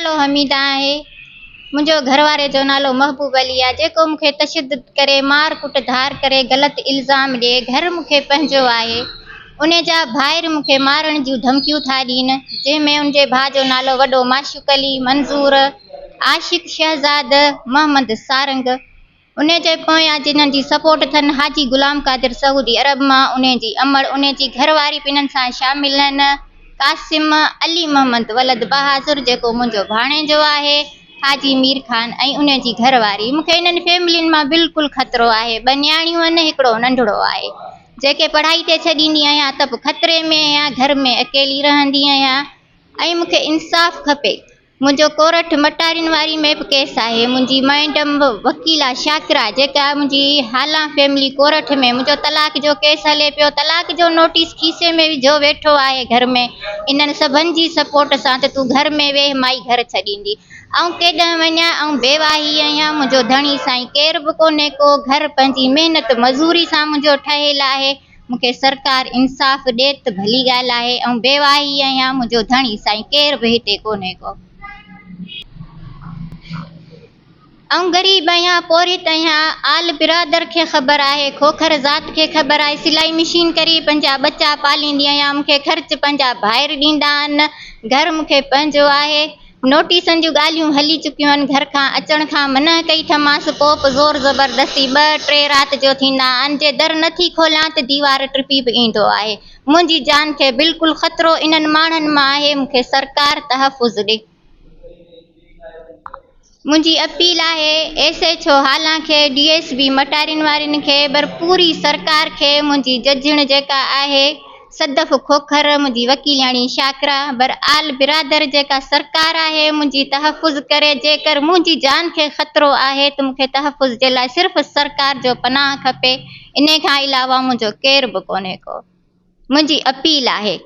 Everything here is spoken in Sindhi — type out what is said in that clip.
نالو حميده آهي. منهنجو گهر واري جو نالو محبوب علي آهي جيڪو مون کي تشدد ڪري مار ڪٽ ڌار ڪري غلط الزام ڏئي گهر مون کي پنهنجو آهي انهي جا ڀائر مون کي مارڻ جون ڌمڪيون ٿا ڏين جنهن ۾ ان جي ڀاء جو نالو وڏو معشوق علي منظور عاشق شهزاد محمد سارنگ انهي جي پويان جنھن جي سپورٽ ٿن حاجي غلام قادر سعودي عرب مان انهي جي امڙ انهي جي گهر واري به انهن سان شامل آهن قاسم علي محمد ولد بهادر جيڪو منهنجو ڀاڻيجو آهي حاجي مير خان ۽ انهي جي گهر واري مون کي انهن فيملين مان بلڪل خطرو آهي ٻه نياڻيون آهن هڪڙو ننڍڙو آهي جيڪي پڙهائي تي ڇڏيندي آهيان ته به خطري ۾ آهيان گهر ۾ اڪيلي رهندي آهيان ۽ مون کي انصاف کپي منهنجو ڪورٽ مٽارين واري ۾ به ڪيس آهي منهنجي مئڊم وڪيلا شاڪره جيڪا منهنجي هالا فيملي ڪورٽ ۾ منهنجو طلاق جو ڪيس هلي پيو طلاق جو نوٽيس کيسي ۾ وجهو ويٺو آهي گهر ۾ انهن سڀن جي سپورٽ سان ته تون گهر ۾ ويهه مائي گهر ڇڏيندي آئون ڪيڏانهن وڃان آئون بيواهي آهيان منهنجو ڌڻي سائين ڪير به ڪونهي ڪو گهر پنهنجي محنت مزوري سان منهنجو ٺهيل آهي مون کي سرڪار انصاف ڏي ته ڀلي ڳالهه آهي، آئون بيواهي آهيان، منهنجو ڌڻي سائين ڪير به هتي ڪونهي ڪو. آئون غريب آهيان، پورهيت آهيان، آل برادر کي خبر آهي، کوکر ذات کي خبر آهي، سلائي مشين ڪري پنهنجا ٻچا پاليندي آهيان، مون کي خرچ پنهنجا ڀائر ڏيندا آهن، گهر مون کي پنهنجو آهي. نوٽيسن جون ڳالهيون هلي چڪيون آهن، گهر کان اچڻ کان منع ڪئي ٿمانس، پوء به زور زبردستي ٻه ٽي رات جو ٿيندا آهن، جي در نه ٿي کوليان ته ديوار ٽپي به ايندو آهي، منهنجي جان کي بلڪل خطرو انهن ماڻهن مان آهي، مون کي سرڪار تحفظ ڏي. منهنجي اپيل آهي ايس ايڇ او هالان کي، ڊي ايس بي مٽارين وارين کي، بر پوري سرڪار کي منهنجي ججڻ جيڪا آهي، صدف کوکر، منهنجي وڪيلياڻي شاڪره، بر آل برادر جيڪا سرڪار آهي منهنجي تحفظ ڪري، جيڪر منهنجي جان کي خطرو آهي ته مون کي تحفظ جي لاء صرف سرڪار جو پناهه کپي، انهي کان علاوه منهنجو ڪير به ڪونهي ڪو. منهنجي اپيل آهي.